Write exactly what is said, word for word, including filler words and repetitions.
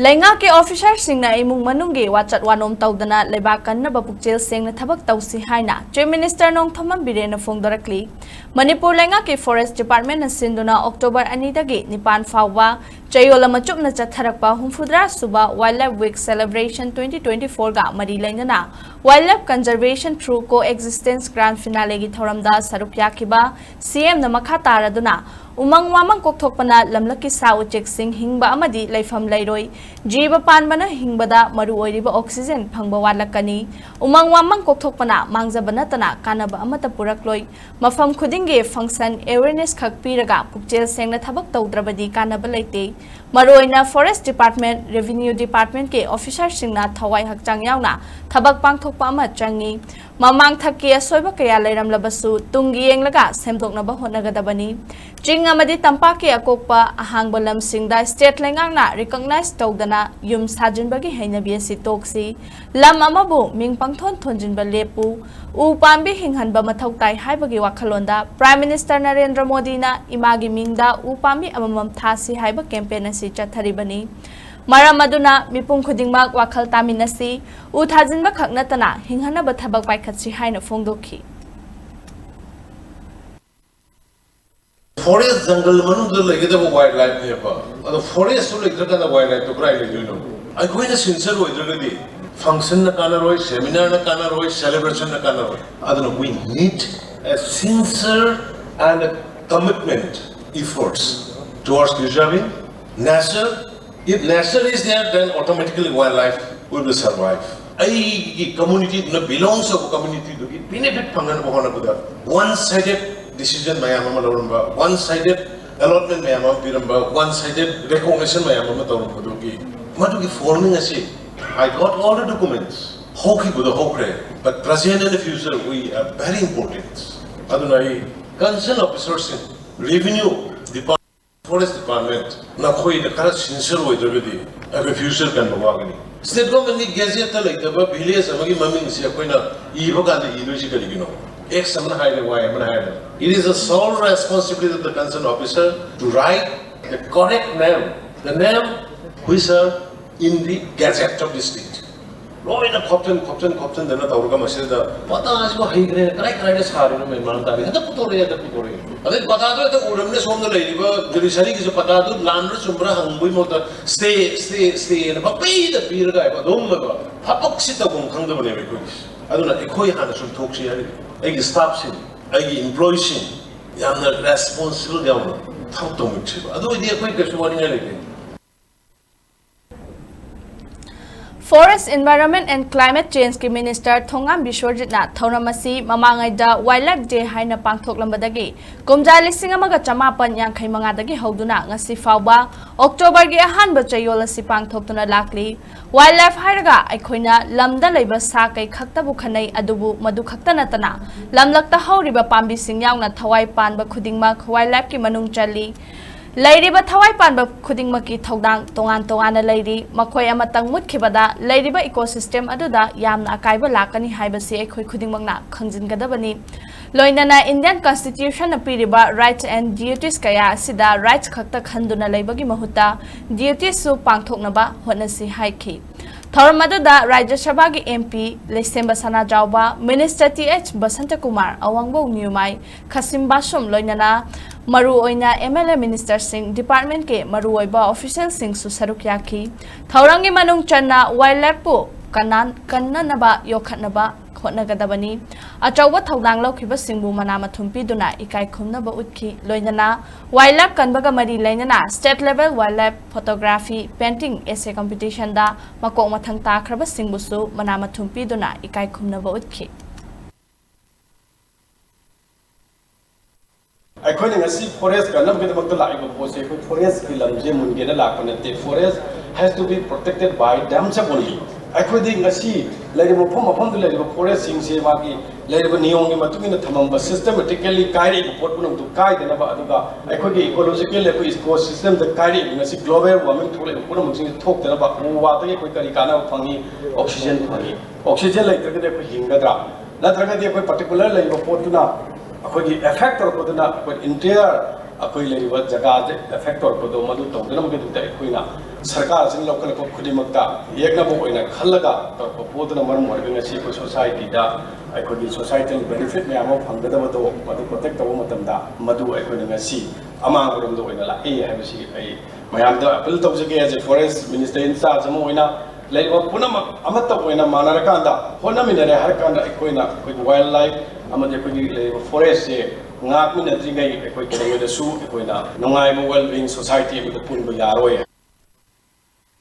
ꯂꯩꯉꯥꯛꯀꯤ ꯑꯣꯐꯤꯁꯥꯔꯁꯤꯡꯅ ꯏꯃꯨꯡ ꯃꯅꯨꯡꯒꯤ ꯋꯥꯆꯠ ꯋꯥꯅꯣꯝ ꯇꯧꯗꯅ ꯂꯩꯕꯥꯛ ꯀꯟꯅꯕ ꯄꯨꯛꯆꯦꯜ ꯁꯦꯡꯅ ꯊꯕꯛ ꯇꯧꯁꯤ ꯍꯥꯏꯅ Chief Minister ꯅꯣꯡꯊꯣꯝꯕꯝ ꯕꯤꯔꯦꯟꯅ ꯐꯣꯡꯗꯣꯔꯛꯂꯤ꯫ ꯃꯅꯤꯄꯨꯔ ꯂꯩꯉꯥꯛꯀꯤ Forest Department ꯅ ꯁꯤꯟꯗꯨꯅ October ꯑꯅꯤꯗꯒꯤ ꯅꯤꯄꯥꯟ ꯐꯥꯎꯕ ꯆꯌꯣꯜ ꯑꯃ ꯆꯨꯞꯅ ꯆꯠꯊꯔꯛꯄ ꯍꯨꯝꯐꯨꯇꯔꯥ ꯁꯨꯕ Wildlife Week Celebration twenty twenty-four ꯒ ꯃꯔꯤ ꯂꯩꯅꯅ Wildlife Conservation Through Coexistence Grand Finale ꯒꯤ ꯊꯧꯔꯝꯗ ꯁꯔꯨꯛ ꯌꯥꯈꯤꯕ C M ꯅ ꯃꯈꯥ ꯇꯥꯔꯗꯨꯅ, ꯎꯃꯪ ꯋꯥꯃꯪ ꯀꯣꯛꯊꯣꯛꯄꯅ ꯂꯝꯂꯛꯀꯤ ꯁꯥ ꯎꯆꯦꯛꯁꯤꯡ ꯍꯤꯡꯕ ꯑꯃꯗꯤ ꯂꯩꯐꯝ ꯂꯩꯔꯣꯏ, ꯖꯤꯕ ꯄꯥꯟꯕꯅ ꯍꯤꯡꯕꯗ ꯃꯔꯨ ꯑꯣꯏꯔꯤꯕ oxygen ꯐꯪꯕ ꯋꯥꯠꯂꯛꯀꯅꯤ꯫ ꯎꯃꯪ ꯋꯥꯃꯪ ꯀꯣꯛꯊꯣꯛꯄꯅ ꯃꯥꯡꯖꯕ ꯅꯠꯇꯅ ꯀꯥꯟꯅꯕ ꯑꯃꯠꯇ ꯄꯨꯔꯛꯂꯣꯏ꯫ ꯃꯐꯝ ꯈꯨꯗꯤꯡꯒꯤ function awareness ꯈꯛ ꯄꯤꯔꯒ ꯄꯨꯛꯆꯦꯜ ꯁꯦꯡꯅ ꯊꯕꯛ ꯇꯧꯗ꯭ꯔꯕꯗꯤ ꯀꯥꯟꯅꯕ ꯂꯩꯇꯦ꯫ ꯃꯔꯨꯑꯣꯏꯅ Forest Department, Revenue Department ꯀꯤ ꯑꯣꯐꯤꯁꯥꯔꯁꯤꯡꯅ ꯊꯋꯥꯏ ꯍꯛꯆꯥꯡ ꯌꯥꯎꯅ ꯊꯕꯛ ꯄꯥꯡꯊꯣꯛꯄ ꯑꯃ ꯆꯪꯏ꯫ ꯃꯃꯥꯡ ꯊꯛꯀꯤ ꯑꯁꯣꯏꯕ ꯀꯌꯥ ꯂꯩꯔꯝꯂꯕꯁꯨ ꯇꯨꯡꯒꯤ ꯌꯦꯡꯂꯒ ꯁꯦꯝꯗꯣꯛꯅꯕ ꯍꯣꯠꯅꯒꯗꯕꯅꯤ꯫ ꯆꯤꯡ ꯑꯃꯗꯤ ꯇꯝꯄꯥꯛꯀꯤ ꯑꯀꯣꯛꯄ ꯑꯍꯥꯡꯕ ꯂꯝꯁꯤꯡꯗ state ꯂꯩꯉꯥꯛꯅ recognize ꯇꯧꯗꯅ ꯌꯨꯝ ꯁꯥꯖꯤꯟꯕꯒꯤ ꯍꯩꯅꯕꯤ ꯑꯁꯤ ꯇꯣꯛꯁꯤ꯫ ꯂꯝ ꯑꯃꯕꯨ ꯃꯤꯡ ꯄꯪꯊꯣꯟ ꯊꯣꯟꯖꯤꯟꯕ ꯂꯦꯞꯄꯨ꯫ ꯎ ꯄꯥꯝꯕꯤ ꯍꯤꯡꯍꯟꯕ ꯃꯊꯧ ꯇꯥꯏ ꯍꯥꯏꯕꯒꯤ ꯋꯥꯈꯜꯂꯣꯟꯗ Prime Minister ꯅꯔꯦꯟꯗ꯭ꯔ ꯃꯣꯗꯤꯅ ꯏꯃꯥꯒꯤ ꯃꯤꯡꯗ ꯎ ꯄꯥꯝꯕꯤ ꯑꯃꯃꯝ ꯊꯥꯁꯤ ꯍꯥꯏꯕ campaign ꯑꯁꯤ ꯆꯠꯊꯔꯤꯕꯅꯤ꯫ ꯃꯔꯝ ꯑꯗꯨꯅ ꯃꯤꯄꯨꯝ ꯈꯨꯗꯤꯡꯃꯛ ꯋꯥꯈꯜ ꯇꯥꯃꯤꯟꯅꯁꯤ꯫ ꯎ ꯊꯥꯖꯤꯟꯕ ꯈꯛ ꯅꯠꯇꯅ ꯍꯤꯡꯍꯟꯅꯕ ꯊꯕꯛ ꯄꯥꯏꯈꯠꯁꯤ ꯍꯥꯏꯅ ꯐꯣꯡꯗꯣꯛꯈꯤ꯫ Forest ꯖꯪꯒꯜ ꯃꯅꯨꯡꯗ ꯂꯩꯒꯗꯕ wild life ꯅꯦꯕ꯫ ꯑꯗꯣ forest ꯁꯨ ꯂꯩꯇ꯭ꯔꯀꯥꯟꯗ wild life ꯇꯣ ꯀꯗꯥꯏ ꯂꯩꯗꯣꯏꯅꯣ? ꯑꯩꯈꯣꯏꯅ sincere ꯑꯣꯏꯗ꯭ꯔꯒꯗꯤ function ꯅ ꯀꯥꯟꯅꯔꯣꯏ, seminar ꯅ ꯀꯥꯟꯅꯔꯣꯏ, celebration ꯅ ꯀꯥꯟꯅꯔꯣꯏ꯫ ꯑꯗꯨꯅ we need a sincere and a commitment efforts towards preserving nature. If nature is there, then automatically wildlife will be survive. ꯑꯩꯒꯤ community ꯗꯨꯅ belongs to community ꯗꯨꯒꯤ benefit ꯐꯪꯅꯅꯕ ꯍꯣꯠꯅꯕꯗ one sided decision ꯃꯌꯥꯝ ꯑꯃ ꯂꯧꯔꯝꯕ, one sided allotment ꯃꯌꯥꯝ ꯑꯃ ꯄꯤꯔꯝꯕ, one sided recognition ꯃꯌꯥꯝ ꯑꯃ ꯇꯧꯔꯝꯕꯗꯨꯒꯤ ꯃꯗꯨꯒꯤ ꯐꯣꯔꯃꯤꯡ ꯑꯁꯤ I got all the documents. ꯍꯧꯈꯤꯕꯗꯣ ꯍꯧꯈ꯭ꯔꯦ, but present and future we are very important. ꯑꯗꯨꯅ ꯑꯩ concern officer ꯁꯤꯡ, revenue department, forest department, ꯅꯈꯣꯏꯅ ꯈꯔ sincere ꯑꯣꯏꯗ꯭ꯔꯒꯗꯤ ꯑꯩꯈꯣꯏ future ꯀꯟꯕ ꯋꯥꯒꯅꯤ꯫ State government ꯀꯤ gazette ꯇ ꯂꯩꯇꯕ village ꯑꯃꯒꯤ ꯃꯃꯤꯡꯁꯤ ꯑꯩꯈꯣꯏꯅ ꯏꯕ ꯀꯥꯟꯗ ꯏꯗꯣꯏꯁꯤ ꯀꯔꯤꯒꯤꯅꯣ? X ꯑꯃꯅ ꯍꯥꯏꯔꯦ, Y ꯑꯃꯅ ꯍꯥꯏꯔꯦ꯫ It is the sole responsibility of the concerned officer to write the correct name, the name which are in the gazette of the state. ꯂꯣꯏꯅ ꯈꯣꯞꯆꯟ ꯈꯣꯞꯆꯟ ꯈꯣꯞꯆꯟꯗꯅ ꯇꯧꯔꯒ ꯃꯁꯤꯗ ꯄꯇꯥꯁꯤꯕꯨ ꯍꯩꯈ꯭ꯔꯦ, ꯀꯗꯥꯏ ꯀꯗꯥꯏꯗ ꯁꯥꯔꯤꯅꯣ ꯃꯦꯟ ꯃꯥꯟ ꯇꯥꯗꯦ, ꯍꯦꯛꯇ ꯄꯨꯊꯣꯔꯛꯑꯦ, ꯍꯦꯛꯇ ꯄꯨꯊꯣꯔꯛꯑꯦ꯫ ꯑꯗꯩ ꯄꯇꯥꯗꯣ ꯍꯦꯛꯇ ꯎꯔꯝꯅ ꯁꯣꯝꯗ ꯂꯩꯔꯤꯕ ꯖꯨꯗꯤꯁꯔꯤꯒꯤꯁꯨ ꯄꯇꯥꯗꯨ ꯂꯥꯟꯕ꯭ꯔꯥ ꯆꯨꯝꯕ꯭ꯔꯥ ꯍꯪꯕꯒꯤ ꯃꯍꯨꯠꯇ stay stay stayꯅ ꯄꯪꯄꯤꯗ ꯄꯤꯔꯒ ꯍꯥꯏꯕ ꯑꯗꯨꯝꯕꯗꯣ ꯊꯕꯛꯁꯤ ꯇꯧꯐꯝ ꯈꯪꯗꯕꯅꯦꯕ ꯑꯩꯈꯣꯏꯒꯤ꯫ ꯑꯗꯨꯅ ꯑꯩꯈꯣꯏ ꯍꯥꯟꯅ ꯆꯨꯝꯊꯣꯛꯁꯤ ꯍꯥꯏꯔꯤꯕ ꯑꯩꯒꯤ staffꯁꯤꯡ, ꯑꯩꯒꯤ employeeꯁꯤꯡ ꯌꯥꯝꯅ responsible ꯌꯥꯎꯅ ꯊꯕꯛ ꯇꯧꯃꯤꯟꯅꯁꯤꯕ꯫ ꯑꯗꯨ ꯑꯣꯏꯗꯤ ꯑꯩꯈꯣꯏ ꯀꯩꯁꯨ ꯋꯥꯅꯤꯡꯉꯥꯏ ꯂꯩꯇꯦ꯫ Forest, Environment and Climate Changeꯀꯤ Minister ꯊꯣꯉꯥꯝ ꯕꯤꯁ꯭ꯋꯔꯖꯤꯠꯅ ꯊꯧꯔꯝ ꯑꯁꯤ ꯃꯃꯥꯡꯉꯩꯗ Wildlife Day ꯍꯥꯏꯅ ꯄꯥꯡꯊꯣꯛꯂꯝꯕꯗꯒꯤ ꯀꯨꯝꯖꯥ ꯂꯤꯁꯤꯡ ꯑꯃꯒ ꯆꯃꯥꯄꯟ ꯌꯥꯡꯈꯩ ꯃꯉꯥꯗꯒꯤ ꯍꯧꯗꯨꯅ ꯉꯁꯤ ꯐꯥꯎꯕ Octoberꯒꯤ ꯑꯍꯥꯟꯕ ꯆꯌꯣꯜ ꯑꯁꯤ ꯄꯥꯡꯊꯣꯛꯇꯨꯅ ꯂꯥꯛꯂꯤ꯫ Wildlife ꯍꯥꯏꯔꯒ ꯑꯩꯈꯣꯏꯅ ꯂꯝꯗ ꯂꯩꯕ ꯁꯥ ꯀꯩ ꯈꯛꯇꯕꯨ ꯈꯟꯅꯩ, ꯑꯗꯨꯕꯨ ꯃꯗꯨ ꯈꯛꯇ ꯅꯠꯇꯅ ꯂꯝꯂꯛꯇ ꯍꯧꯔꯤꯕ ꯄꯥꯝꯕꯤꯁꯤꯡ ꯌꯥꯎꯅ ꯊꯋꯥꯏ ꯄꯥꯟꯕ ꯈꯨꯗꯤꯡꯃꯛ Wildlifeꯀꯤ ꯃꯅꯨꯡ ꯆꯜꯂꯤ꯫ ꯂꯩꯔꯤꯕ ꯊꯋꯥꯏ ꯄꯥꯟꯕ ꯈꯨꯗꯤꯡꯃꯛꯀꯤ ꯊꯧꯗꯥꯡ ꯇꯣꯉꯥꯟ ꯇꯣꯉꯥꯟꯅ ꯂꯩꯔꯤ꯫ ꯃꯈꯣꯏ ꯑꯃꯇꯪ ꯃꯨꯠꯈꯤꯕꯗ ꯂꯩꯔꯤꯕ ecosystem ꯑꯗꯨꯗ ꯌꯥꯝꯅ ꯑꯀꯥꯏꯕ ꯂꯥꯛꯀꯅꯤ ꯍꯥꯏꯕꯁꯤ ꯑꯩꯈꯣꯏ ꯈꯨꯗꯤꯡꯃꯛꯅ ꯈꯪꯖꯤꯟꯒꯗꯕꯅꯤ꯫ ꯂꯣꯏꯅꯅ Indian Constitutionꯅ ꯄꯤꯔꯤꯕ rights and duties ꯀꯌꯥ ꯑꯁꯤꯗ rights ꯈꯛꯇ ꯈꯟꯗꯨꯅ ꯂꯩꯕꯒꯤ ꯃꯍꯨꯠꯇ dutiesꯁꯨ ꯄꯥꯡꯊꯣꯛꯅꯕ ꯍꯣꯠꯅꯁꯤ ꯍꯥꯏꯈꯤ꯫ ꯊꯧꯔꯝ ꯑꯗꯨꯗ ꯔꯥꯖ꯭ꯌ ꯁꯚꯥꯒꯤ MP ꯂꯩꯁꯦꯝꯕ ꯁꯅꯥꯖꯥꯎꯕ, Minister ꯇꯤ ꯑꯩꯆ ꯕꯁꯟꯇꯀꯨꯃꯥꯔ, ꯑꯋꯥꯡꯕꯧ ꯅ꯭ꯌꯨꯃꯥꯏ, ꯈꯥꯁꯤꯝ ꯕꯥꯁꯨꯝ, ꯂꯣꯏꯅꯅ ꯃꯔꯨꯑꯣꯏꯅ MLA ministerꯁꯤꯡ, departmentꯀꯤ ꯃꯔꯨꯑꯣꯏꯕ officialꯁꯤꯡꯁꯨ ꯁꯔꯨꯛ ꯌꯥꯈꯤ꯫ ꯊꯧꯔꯝꯒꯤ ꯃꯅꯨꯡ ꯆꯟꯅ Wildlifeꯄꯨ ꯀꯟꯅ-, ꯀꯟꯅꯅꯕ ꯌꯣꯛꯈꯠꯅꯕ ꯍꯣꯠꯅꯒꯗꯕꯅꯤ꯫ ꯑꯆꯧꯕ ꯊꯧꯗꯥꯡ ꯂꯧꯈꯤꯕꯁꯤꯡꯕꯨ ꯃꯅꯥ ꯃꯊꯨꯝ ꯄꯤꯗꯨꯅ ꯏꯀꯥꯏ ꯈꯨꯝꯅꯕ ꯎꯠꯈꯤ꯫ ꯂꯣꯏꯅꯅ Wildlife ꯀꯟꯕꯒ ꯃꯔꯤ ꯂꯩꯅꯅ state level wildlife photography, painting, essay competitionꯗ ꯃꯀꯣꯛ ꯃꯊꯪ ꯇꯥꯈ꯭ꯔꯕꯁꯤꯡꯕꯨꯁꯨ ꯃꯅꯥ ꯃꯊꯨꯝ ꯄꯤꯗꯨꯅ ꯏꯀꯥꯏ ꯈꯨꯝꯅꯕ ꯎꯠꯈꯤ꯫ ꯑꯩꯈꯣꯏꯅ ꯉꯁꯤ forest ꯀꯟꯅꯕꯒꯤꯗꯃꯛꯇ ꯂꯥꯛꯏꯕ ꯄꯣꯠꯁꯦ ꯑꯩꯈꯣꯏ forestꯀꯤ ꯂꯝꯁꯦ ꯃꯨꯟꯒꯦꯅ ꯂꯥꯛꯄ ꯅꯠꯇꯦ꯫ Forest has to be protected by themselves only. ꯑꯩꯈꯣꯏꯗꯤ ꯉꯁꯤ ꯂꯩꯔꯤꯕ ꯃꯐꯝ ꯃꯐꯝꯗ ꯂꯩꯔꯤꯕ forestꯁꯤꯡꯁꯦ ꯃꯥꯒꯤ ꯂꯩꯔꯤꯕ ꯅꯤꯌꯣꯝꯒꯤ ꯃꯇꯨꯡ ꯏꯟꯅ ꯊꯝꯃꯝꯕ systematically ꯀꯥꯏꯔꯛꯏꯕ ꯄꯣꯠ ꯄꯨꯝꯅꯃꯛꯇꯨ ꯀꯥꯏꯗꯅꯕ, ꯑꯗꯨꯒ ꯑꯩꯈꯣꯏꯒꯤ ecological, ꯑꯩꯈꯣꯏ ecosystemꯗ ꯀꯥꯏꯔꯛꯏꯕ ꯉꯁꯤ global warming ꯊꯣꯛꯂꯛꯏꯕ ꯄꯨꯝꯅꯃꯛꯁꯤꯡꯁꯦ ꯊꯣꯛꯇꯅꯕ ꯎ ꯋꯥꯗꯒꯤ ꯑꯩꯈꯣꯏ ꯀꯔꯤ ꯀꯥꯟꯅꯕ ꯐꯪꯉꯤ? Oxygen ꯐꯪꯉꯤ꯫ Oxygen ꯂꯩꯇ꯭ꯔꯒꯗꯤ ꯑꯩꯈꯣꯏ ꯍꯤꯡꯒꯗ꯭ꯔꯥ? ꯅꯠꯇ꯭ꯔꯒꯗꯤ ꯑꯩꯈꯣꯏ particular ꯂꯩꯔꯤꯕ ꯄꯣꯠꯇꯨꯅ ꯑꯩꯈꯣꯏꯒꯤ effect ꯇꯧꯔꯛꯄꯗꯨꯅ ꯑꯩꯈꯣꯏ entire ꯑꯩꯈꯣꯏ ꯂꯩꯔꯤꯕ ꯖꯒꯥꯁꯦ effect ꯇꯧꯔꯛꯄꯗꯣ ꯃꯗꯨ ꯇꯧꯗꯅꯕꯒꯤꯗꯃꯛꯇ ꯑꯩꯈꯣꯏꯅ ꯁꯔꯀꯥꯔꯁꯤꯡ ꯂꯧꯈꯠꯂꯛꯄ ꯈꯨꯗꯤꯡꯃꯛꯇ ꯌꯦꯛꯅꯕ ꯑꯣꯏꯅ ꯈꯜꯂꯒ ꯇꯧꯔꯛꯄ ꯄꯣꯠꯇꯨꯅ ꯃꯔꯝ ꯑꯣꯏꯔꯒ ꯉꯁꯤ ꯑꯩꯈꯣꯏ ꯁꯣꯁꯥꯏꯇꯤꯗ ꯑꯩꯈꯣꯏꯒꯤ ꯁꯣꯁꯥꯏꯇꯦꯜ ꯕꯦꯅꯤꯐꯤꯠ ꯃꯌꯥꯝ ꯑꯃ ꯐꯪꯒꯗꯕꯗꯣ ꯃꯗꯨ ꯄ꯭ꯔꯣꯇꯦꯛ ꯇꯧꯕ ꯃꯇꯝꯗ ꯃꯗꯨ ꯑꯩꯈꯣꯏꯅ ꯉꯁꯤ ꯑꯃꯥꯡꯕꯔꯣꯝꯗ ꯑꯣꯏꯅ ꯂꯥꯛꯏ ꯍꯥꯏꯕꯁꯤ ꯑꯩ ꯃꯌꯥꯝꯗ ꯑꯄꯤꯜ ꯇꯧꯖꯒꯦ꯫ As a forest minister in-charge ꯑꯃ ꯑꯣꯏꯅ ꯂꯩꯔꯤꯕ ꯄꯨꯝꯅꯃꯛ ꯑꯃꯠꯇ ꯑꯣꯏꯅ ꯃꯥꯟꯅꯔꯀꯥꯟꯗ ꯍꯣꯠꯅꯃꯤꯟꯅꯔꯦ ꯍꯥꯏꯔ ꯀꯥꯟꯗ ꯑꯩꯈꯣꯏꯅ ꯑꯩꯈꯣꯏꯒꯤ ꯋꯥꯏꯜ ꯂꯥꯏꯐ ꯑꯃꯗꯤ ꯑꯩꯈꯣꯏꯒꯤ ꯂꯩꯔꯤꯕ ꯐꯣꯔꯦꯁꯁꯦ ꯉꯥꯛꯃꯤꯟꯅꯗ꯭ꯔꯤꯉꯩ ꯑꯩꯈꯣꯏ ꯀꯩꯗꯧꯉꯩꯗꯁꯨ ꯑꯩꯈꯣꯏꯅ ꯅꯨꯡꯉꯥꯏꯕ ꯋꯦꯜ ꯕꯤꯡ ꯁꯣꯁꯥꯏꯇꯤ ꯑꯃꯗ ꯄꯨꯟꯕ ꯌꯥꯔꯣꯏ꯫